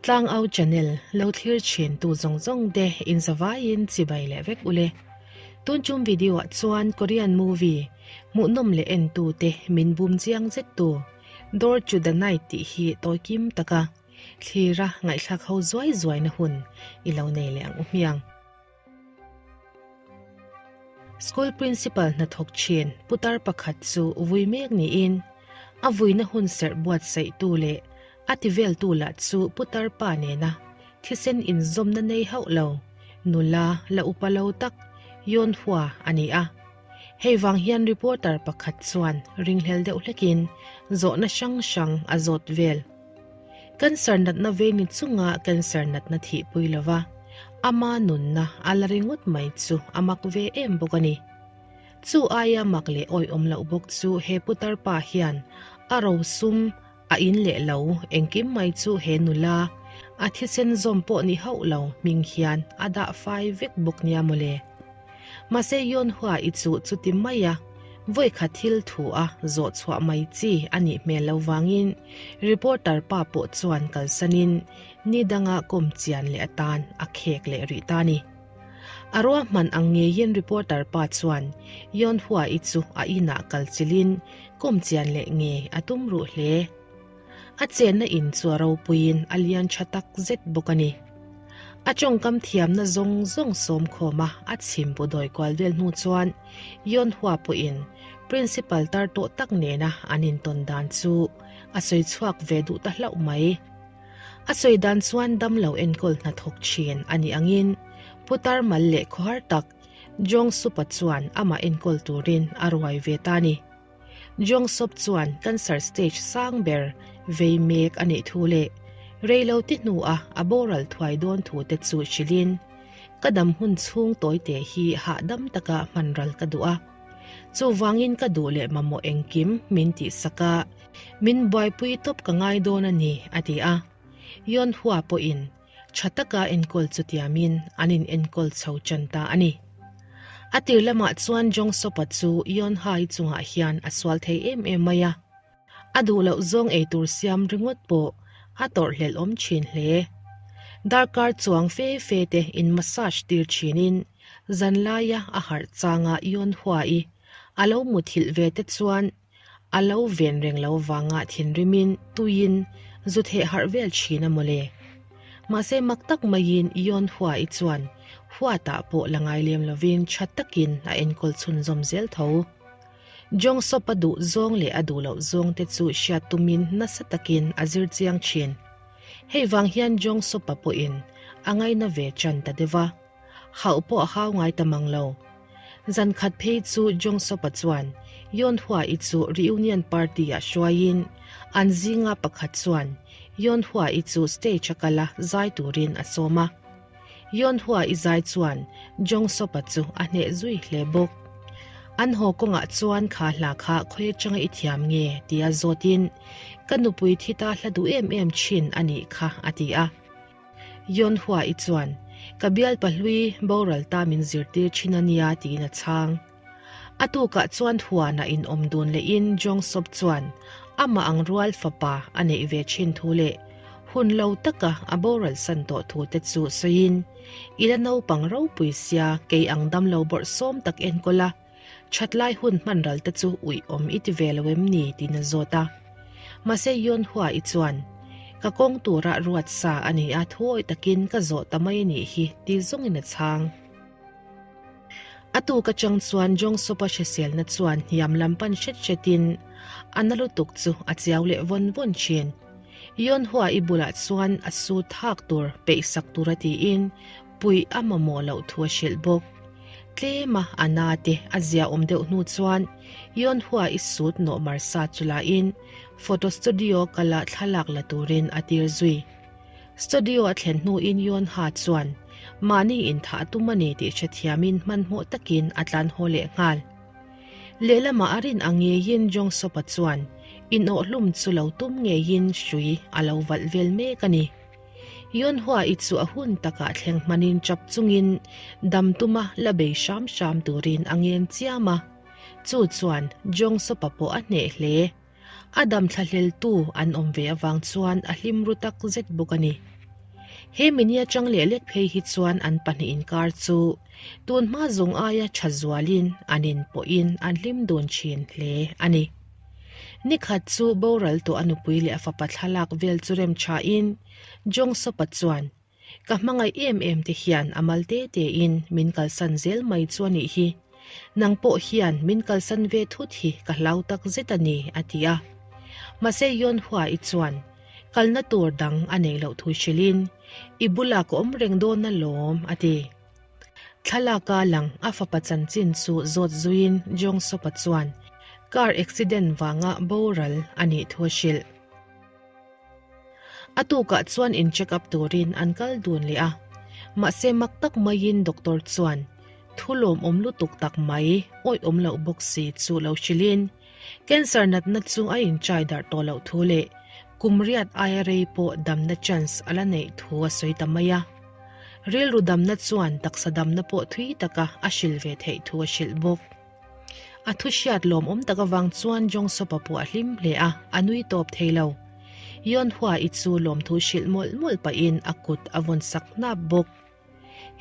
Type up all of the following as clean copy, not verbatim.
Tlangau channel lo thlir thin tu zawng zawng te in zavaiin chibai leh vek ule. Tun tum video ah chuan Korean movie hmuhnawm leh en tu te min bum chiang zet tu Door to the Night tih hi tawi kim taka thlira ngaihthlak ho zuai zuai na hun i lo nei leh ang u hmiang. School principal hnathawk thin putar pakhat chu vui mek niin a vuina hun serh buatsaihtu leh a tiveltu lah chu putar pa nena thisen inzawmna nei hauh lo nula la upa lo tak Yeon Hwa a ni a. Hei vang hian reporter pakhat chuan ringhlel deuh hlekin zawhna hrang hrang a zawt vel. Cancer natna vei ni chunga cancer natna thihpui lova ama nunna a la ringawt mai chu a mak ve em bawk a ni. Chu aia mak leh awihawm loh bawk chu he putar pa hian a rosum a in leh lo engkim mai chu he nula a thisen zawm pawh ni hauh lo hming hian a dah fai vek bawk nia mawle. Mahse Yeonhwa i chu chuti mai a, vawikhat thil thu a zawh chhuah mai chi a nih hmel lo vangin reporter pa pawh chuan kalsanin ni danga kawm chian leh atan a khek leh rih ta ni. A ruahman ang ngeiin reporter pa chuan Yeonhwa i chu a inah kal chilhin kawm chian leh ngei a tum ruh hle. A chenna in chu a ropuiin a lian tha tak zet bawk a ni. A tawngkam thiamna zawng zawng sawm khawma a chhim bu dawi kual vel hnu chuan Yeonhwa pawhin Principal tar tawh tak nena an intawn dan chu a sawi chhuak ve duh ta hlauh mai. A sawi dan chuan damlo enkawl hnathawk thin a nih angin putar mal leh khawhar tak Jong Supa chuan amah enkawl turin a ruai ve ta a ni. Jong Sop chuan cancer stage sang ber vei mek a nih thu leh reilo ti hnua a boral thuai dawn thu te chu hrilhin, Ka dam hun chhung tawite hi hahdam taka hman ral ka duh a. Chuvangin ka duh leh mamawh engkim min tihsak a, min buaipui tawp ka ngai dawn a ni, a ti a. Yeon Hwa pawhin Tha taka enkawl chu tiamin an in enkawl chho tan ta a ni. A tir lamah chuan Jong Sopa chu Yeon Hai chungah hian a sual thei em em mai a. A duh loh zawng ei tur siam ringawt pawh a tawrh hlelh awm thin hle. Darkar chuang fe fe te in massage tir thinin zanlaia a harh changa Yeon Hwa-i a lo muthilh ve te chuan A lo ven reng lo vanga thinrimin tuiin zu theh harh vel thin a mawle. Mahse mak tak maiin Yeon Hua-i chuan huatah pawh la ngai lem lovin tha takin a enkawl chhunzawm zel tho. Jong Sop a duh zawng leh a duh loh zawng te chu hriat tumin nasa takin a zir chiang thin. Hei vang hian Jong Sop-a pawhin a ngaina ve tan ta deuh a. Hauh pawh a hau ngai ta mang lo. Zan khat phei chu Jong Sopa chuan Yeon Hwa-i chu reunion party ah hruaiin an zinga pakhat chuan Yeon Hwa-i chu stage a kal a zai turin a sawm a. Yeon Hwa-i zai chuan Jong Sopa chu a hneh zui hle bawk. An haw kawngah chuan kha hla kha khawi atanga i thiam nge tia zawtin ka nupui thi ta hla duh em em thin a nih kha a ti a. Yeon Hwa-i chuan, Ka bial pahlui boral ta min zirtir thin a nia tiin a chhang. A tukah chuan huanah inawm dun lehin Jong Sop chuan amah ang rual fapa a neih ve thin thu leh hun lo taka a boral san tawh thu te chu sawiin, I la naupang ropui sia kei ang damlo bawrhsawm tak enkawl a, thatlai hun hman ral te chu uih awm i ti ve lo em ni tiin a zawt a. Mahse Yeon Hwa-i chuan, Ka kawng tura ruat sa a ni a, thuawih takin ka zawh ta mai a nih hi ti zawngin a chhang. A tuk atang chuan Jong Sop-a hriselna chuan hniam lam pan hret hretin a na lutuk chu a chiau leh vawn vawn thin. Yeon Hwa-i bulah chuan a su thak tur peihsak tura tiin puih a mamawh loh thu a hrilh bawk. Tlema a na te a zia awm deuh hnu chuan Yeon Hwa i suit nawh mar sa chu la in photo studio kala thlalak la turin a tir zui. Studio a thlen hnu in Yeon Ha chuan mahni in thah a tum a ni tih hrethiam in hmanhmawh takin a tlan haw leh nghal. Lehlamah a rin ang ngeiin Jong Sop-a chuan inawhhlum chu lo tum ngeiin hrui a lo valh vel mek a ni. Yeonhua-i chu a hun takah thleng hmanin chap chungin dam tuma la bei hram hram turin a ngen chiam a. Chu chuan Jong Sopa pawh a hneh hle. A dam thlahleltu an awm ve avang chuan a hlim ru tak zet bawk a ni. He mini atang leh lek phei hi chuan an pahnih inkar chu tun hma zawng aia tha zualin an inpawhin an hlim dun thin hle a ni. Nikhat chu boral tawh a nupui leh a fapa thlalak vel chu rem thain Jongsopa chuan Ka hmangaih em em te hian a mal te te in min kalsan zel mai chu a nih hi. Nang pawh hian min kalsan ve thut hi ka hlau tak zet a ni, a ti a. Mahse Yeonhua-i chuan kalna tur dang a neih loh thu hrilhin, I bulah ka awm reng dawn alawm, a ti. Thlalaka lang a fapa chanchin chu zawt zuiin Jongsopa chuan car accident vanga boral a nih thu a hrilh. A tukah chuan in check up turin an kal dun leh a, mahse mak tak maiin doctor chuan thu lawmawm lutuk tak mai awih awm loh bawk si chu lo hrilhin cancer natna chu a inchai darh tawh loh thu leh kum riat aia rei pawh damna chance a la neih thu a sawi ta mai a. Rilru damna chuan taksa damna pawh thui taka a hrilh ve theih thu a hrilh bawk. A thu hriat lawmawm tak avang chuan Jongsopa pawh a hlim hle a, a nui tawp thei lo. Yeonhua-i chu lawmthu hrilh mawlh mawlh pahin a kut a vawn sak hnap bawk.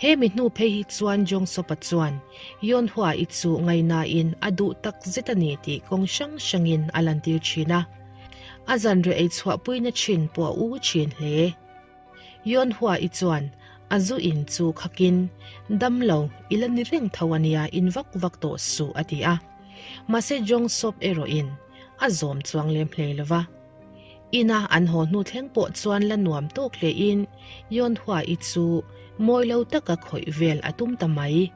He mi hnu phei hi chuan Jongsopa chuan Yeonhua-i chu ngaihnain a duh tak zet a ni tih kawng hrang hrangin a lantir thin a. A zanriah ei chhuahpuina thin pawh a u thin hle. Yeonhua-i chuan a zu in chu khakin, Dam lo, i la ni reng tho a nia, in vak vak tawh suh, a ti a. Mahse Jong-sop erawhin a zawm chuang lem hlei lo va. Ina an haw hnu thleng pawh chuan la nuam tawk hlein Yeonhua-i chu mawi lo taka khawih vel a tum ta mai.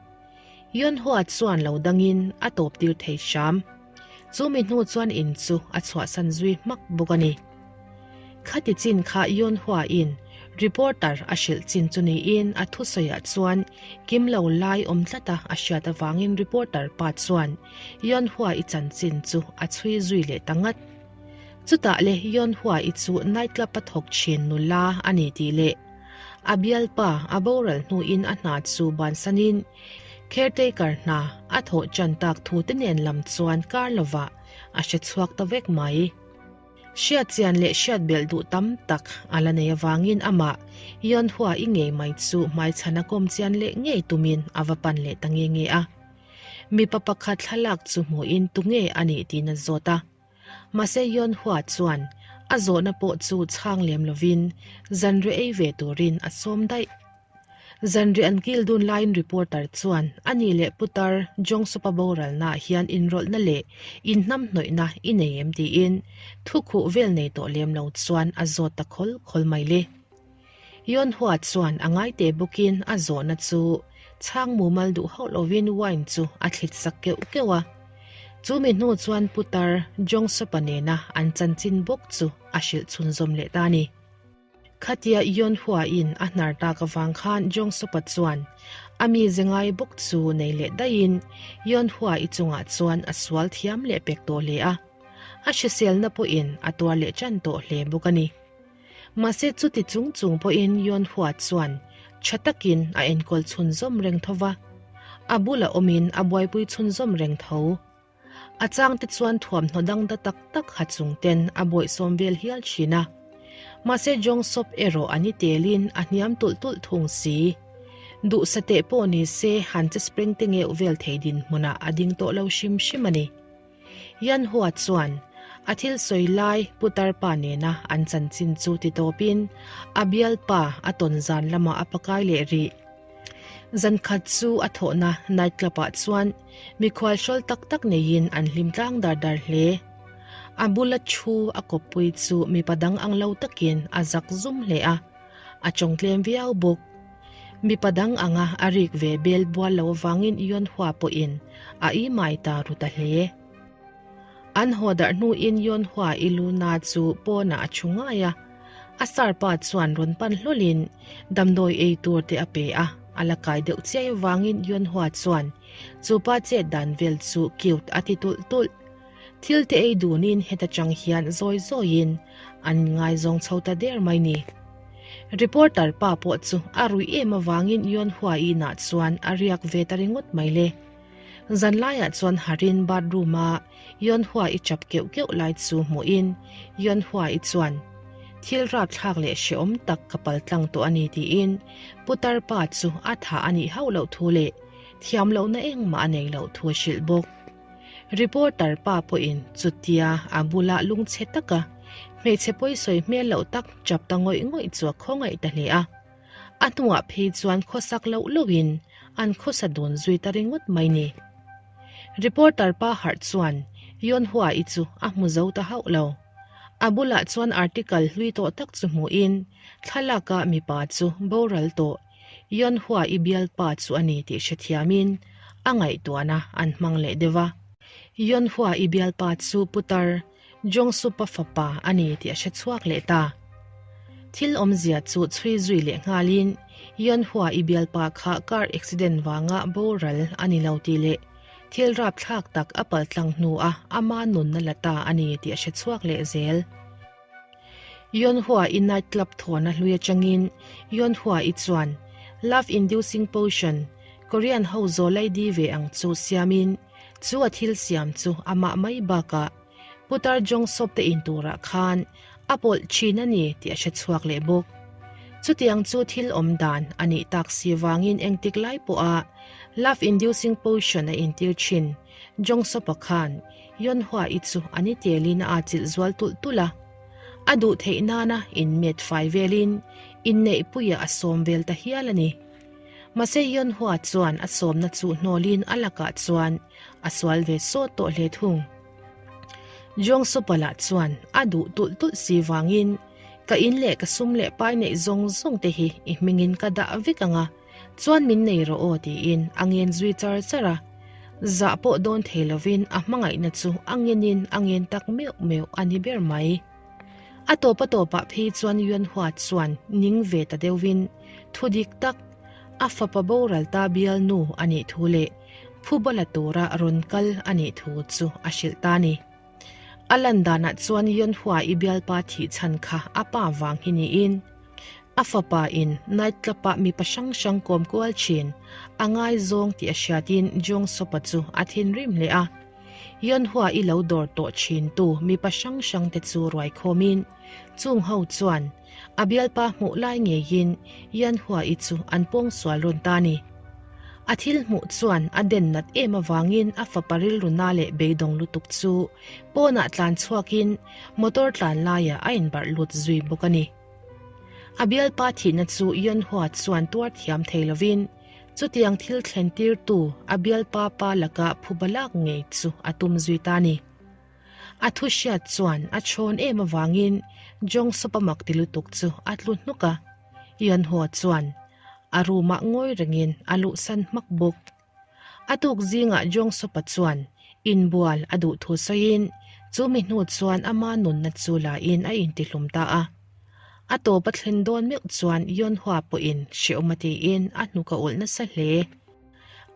Yeonhua chuan lo dangin a tawp tir thei hram. Chu mi hnu chuan in chu a chhuahsan zui hmak bawk a ni. Khati chin kha Yeonhua-in reporter a hrilh chin chu niin a thusawiah chuan kim lo lai awm tlata a hriat avangin reporter pa chuan Yeonhua-i chanchin chu a chhui zui leh ta ngat. Chutah le Yeonhua-i chu nightclub a thawk thin nula a ni tih leh A bialpa a boral hnuin a hna chu bansanin caretaker hna a thawh ṭan tak thu te nen lam chuan kar lovah a hre chhuak ta vek mai. Hriat chian leh hriat belh duh tam tak a la nei avangin amah Yeonhua i ngei mai chu hmaichhana kawm chian leh ngei tumin a va pan leh ta nge nge a. Mipa pakhat thlalak chu hmuhin tunge a nih tiin a zawt a. Mahse Yeonhua chuan a zawhna pawh chu chhang lem lovin zanriah ei ve turin a sawm daih. Zanriah an kil dun laiin reporter chuan a ni leh putar Jongsopa boralnaah hian inrawlhna leh inhnamhnawihna i nei em tiin thu khuh vel nei tawh lem lo chuan a zawt ta khawl khawl mai le. Yeonhua chuan a ngaite bawkin a zawhna chu chhang mumal duh hauh lovin wine chu a thlit sak keuh keuh a. Chu mi hnu chuan putar Jongsopa nena an chanchin bawk chu a hrilh chhunzawm leh ta a ni. Khatia Yeonhua-in a hnar tak avang khan Jongsopa chuan a mize ngai bawk chu nei leh daihin Yeonhua-i chungah chuan a sual thiam leh pek tawh hle a. A hriselna pawhin a tuar leh ṭan tawh hle bawk a ni. Mahse chuti chung chung pawhin Yeonhua chuan tha takin a enkawl chhunzawm reng tho va, a bulah awmin a buaipui chhunzawm reng tho. A changte chuan thuamhnaw dangda tak tak ha chung ten a bawihsawm vel hial thin a. Mahse Jong-sop erawh a ni telin a hniam tulh tulh thung si. Duhsa teh pawh ni se han che spring te ngeuh vel thei dinhmunah a ding tawh lo hrim hrim a ni. Yanhua chuan a thil sawi lai putar pa nena an chanchin chu ti tawpin a bialpa a tawn zan lamah a pakai leh rih. Zan khat chu a thawhna night club ah chuan mikhual hrawl tak tak neiin an hlim tlang dar dar hle. A bula thu a kawppui chu mipa dang ang lo takin a zak zum hle a, a tawng tlem viau bawk. Mipa dang anga a rik ve bel bual lo avangin Yeonhwa pawhin a i mai ta ru ta hle. An haw darh hnuin Yeonhwa i Luna chu pawnah a thu ngai a, a sar pa chuan rawn pan hlawlin damdawi ei tur te a pe a, a la kai deuh chiai avangin Yeonhwa chuan chu pa chet dan vel chu cute a ti tulh tulh. Thil te ei dunin heta chang hian zawi zawiin an inngaizawng chho ta der mai ni. Reporter pa pawh chu a ruih em avangin Yeonhua inah chuan a riak ve ta ringawt mai le. Zanlaiah chuan Harin bathroom a Yeonhua i chap keuh keuh lai chu hmuhin Yeonhua i chuan. Thil rapthlak leh hrehawm tak ka paltlang tawh a ni tiin putar pa chu a thah a nih hauh loh thu leh thiam lohna engmah a nei loh thu a hrilh bawk. Reporter pa pawhin chutia a bula lungchhe taka hmeichhe pawisawi hmel loh tak chap ta ngawih ngawih chu a khawngaih ta hle a. A hnuah phei chuan khawsak loh lohin an khawsa dun zui ta ringawt mai ni. Reporter pa harh chuan Yeonhwa-i chu a hmu zo ta hauh lo. A bulah chuan article hlui tawh tak chu hmuhin thlalaka mipa chu boral tawh Yeonhwa-i bialpa chu a ni tih hrethiamin a ngaihtuahna an hmang leh deuh a. Yeonhwa-i bialpa chu putar Jongsupa fapa a ni tih a hre chhuak leh ta. Thil awmzia chu chhui zui leh nghalin Yeonhwa i bialpa kha car accident vanga boral a ni lo tih leh thil rapthlak tak a paltlang hnuah ama nunna la ta a ni tih a hre chhuak leh zel. Yeonhwa i night club thawna hlui atangin Yeonhwa i chuan love inducing potion Korean ho zawlai di ve ang chu siamin Chu a thil siam chu amah mai bakah Putar Jong Sop te in turah khan a pawlh thin a ni tih a hre chhuak leh bawk. Chutiang chu thil awm dan a nih tak si vangin engtik lai pawha love inducing potion a intir thin Jong Sop-a khan Yeonhwa-i chu a ni telin a atchilh zual tulh tulh a. A duh theih nana inmet fai velin inneihpuiah a sawm vel ta hial a ni. Mahse Yeonhwa chuan a sawmna chu hnawlin a lakah chuan a sual ve sawt tawh hle thung. Jongsupa lah chuan a duh tulh tulh si vangin ka in leh ka sum leh pai neih zawng zawng te hi i hmingin ka dah vek ang a, chuan min nei rawh aw tiin a ngen zui char char a. Zah pawh dawn thei lovin a hmangaihna chu a ngenin a ngen tak meuh meuh a ni ber mai. A tawp a tawpah phei chuan Yuanhua chuan ning ve ta deuhvin thu dik tak, a fapa boral ta bialnu a nih thu leh phuba la tura rawn kal a nih thu chu a hrilh ta a ni. A lan danah chuan Yuanhua i bialpa thih chhan kha a pa vang hi niin a fapa in night club ah mipa hrang hrang kawm kual thin a ngaizawng tih a hriatin Jong Sopa chu a thinrim hle a. Yeonhua i lo dawr tawh thin tu mipa hrang hrang te chu ruai khawmin chung ho chuan a bialpa hmuh lai ngeiin Yeonhua i chu an pawng sual rawn ta ni. A thil hmuh chuan a den nat em avangin a fapa rilru na leh beidawng lutuk chu pawnah tlan chhuakin motor tlan laiah a inbarh lut zui bawk a ni. A bialpa thihna chu Yeonhua chuan tuar thiam thei lovin Chutiang thil thlentirtu a bialpa pa laka phuba lak ngei chu a tum zui ta a ni. A thu hriat chuan a chhawn em avangin Jong Sop-a mak ti lutuk chu a tlu hnuk a. Yeon-ho chuan a room-ah ngawi rengin a luhsan hmak bawk. A tuk zingah Jong Sop-a chuan inbual a duh thu sawiin chu mi hnu chuan ama nunna chu lain a intihlum ta a. A tawp a thlen dawn meuh chuan Yeonhwa pawhin hrehawm a tiin a hnuk a ulh nasa hle.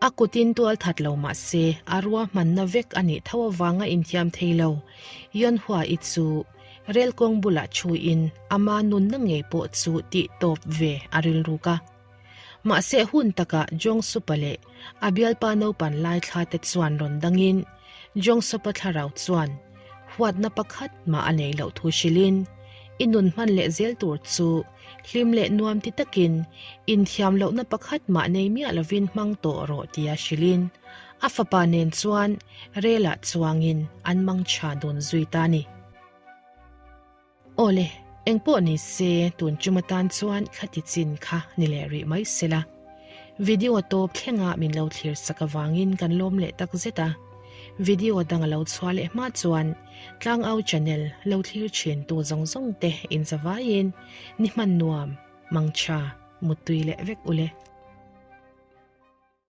A kutin tual that lo mah se a ruahmanna vek a nih tho avanga inthiam thei lo. Yeonhwa-i chu rel kawng bulah thuin ama nunna ngei pawh chu tih tawp ve a rilruk a. Mahse hun takah Jongsupa leh a bialpa naupan lai thla te chuan rawn dangin Jongsupa thlarau chuan huatna pakhat mah a nei loh thu hrilhin i nun hman leh zel tur chu hlim leh nuam ti takin inthiam lohna pakhat mah nei miah lovin hmang tawh rawh tia hrilhin a fapa nen chuan relah chuangin an mangtha dun zui ta a ni. Awle, engpawh ni se tun tum atan chuan khati chin kha ni leh rih mai sela. Video tawp thlenga min lo thlir sak avangin kan lawm leh tak zet a. Video dang a lo chhuah leh hma chuan Tlangau channel lo thlir thin tu zawng zawng te inzavaiin ni hman nuam, mangtha, muttui leh vek ule.